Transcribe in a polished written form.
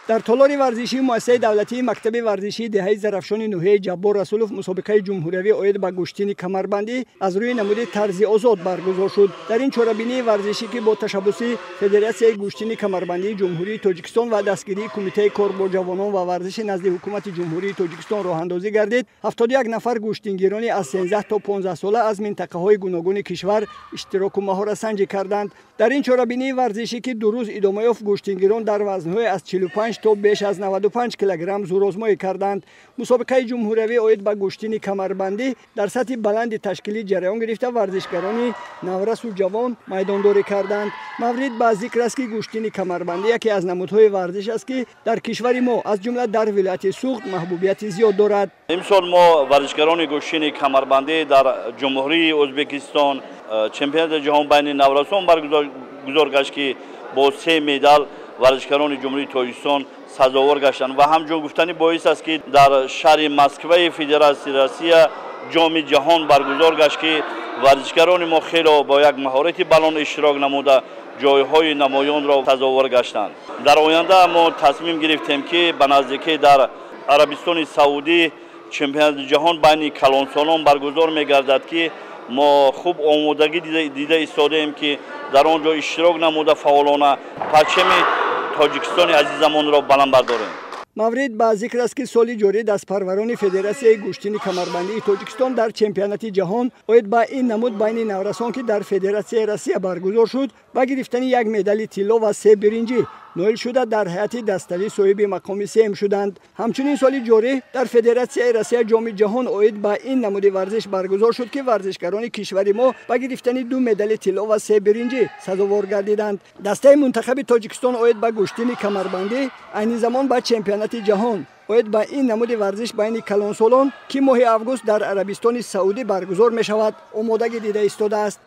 Дар толори варзишии муассисаи давлатии мактаби варзишии деҳаи Зарафшони ноҳияи Ҷаббор Расулов мусобиқаи ҷумҳуриявӣ оид ба гӯштини камарбандӣ аз рӯи намуди тарзи озод баргузор шуд. Дар ин чорабинии варзишӣ, ки бо ташаббуси Федератсияи гӯштини камарбандии Ҷумҳурии Тоҷикистон ва дастгирии Кумитаи кор бо ҷавонон ва варзиши назди Ҳукумати Ҷумҳурии Тоҷикистон роҳандозӣ гардид, 71 нафар гӯштингирони аз 13 то 15 сола аз минтақаҳои гуногуни кишвар иштироку маҳоратсанҷӣ карданд. Дар ин чорабинии варзишӣ, ки 2 рӯз идома ёфт, гӯштингирон дар вазнҳои аз 45 то беш аз 95 килограмм зӯрозмоӣ карданд. Мусобиқаи ҷумҳуриявӣ оид ба гӯштини камарбандӣ дар сатҳи баланди ташкилӣ ҷараён гирифта, варзишгарони наврасу ҷавон майдондорӣ карданд. Маврид ба зикр аст, ки гӯштини камарбандӣ яке аз намудҳои варзиш аст, ки дар кишвари мо, аз ҷумла дар вилояти Суғд, маҳбубияти зиёд дорад. Имсол мо варзишгарони гӯштини камарбандӣ дар Ҷумҳурии Ӯзбекистон чемпионати ҷаҳон байни наврасон баргузор гашт, ки бо 3 медал варзишгарони Ҷумҳурии Тоҷикистон сазовор гаштанд. Ва ҳамчун гуфтани боис аст, ки дар шаҳри Москваи Федератсияи Россия ҷоми ҷаҳон баргузор гашт, ки варзишгарони мо хело бо як маҳорати баланд иштирок намуда, ҷойҳои намоёнро сазовор гаштанд. Дар оянда мо тасмим гирифтем, ки ба наздикӣ дар Арабистони Саудӣ чемпионати ҷаҳон байни калонсолон баргузор мегардад, ки мо хуб омодагӣ дида истодаем, ки дар он ҷо иштирок намуда, фаъолона парчами Тоҷикистони азизамонро баланд бардорем. Маврид ба зикр аст, ки соли ҷорӣ дастпарварони Федератсияи гӯштини камарбандии Тоҷикистон дар чемпионати ҷаҳон оид ба ин намуд байни наврасон, ки дар Федератсияи Россия баргузор шуд, ба гирифтани як медали тилло ва 3 биринҷӣ ноил шуда, дар ҳайати даставӣ соҳиби мақоми сеюм шуданд. Ҳамчунин соли ҷорӣ дар Федератсияи Россия ҷоми ҷаҳон оид ба ин намуди варзиш баргузор шуд, ки варзишгарони кишвари мо ба гирифтани 2 медали тилло ва 3 биринҷӣ сазовор гардиданд. Дастаи мунтахаби Тоҷикистон оид ба гӯштини камарбандӣ айни замон ба чемпионати ҷаҳон оид ба ин намуди варзиш байни калонсолон, ки моҳи август дар Арабистони Саудӣ баргузор мешавад, омодагӣ дида истодааст.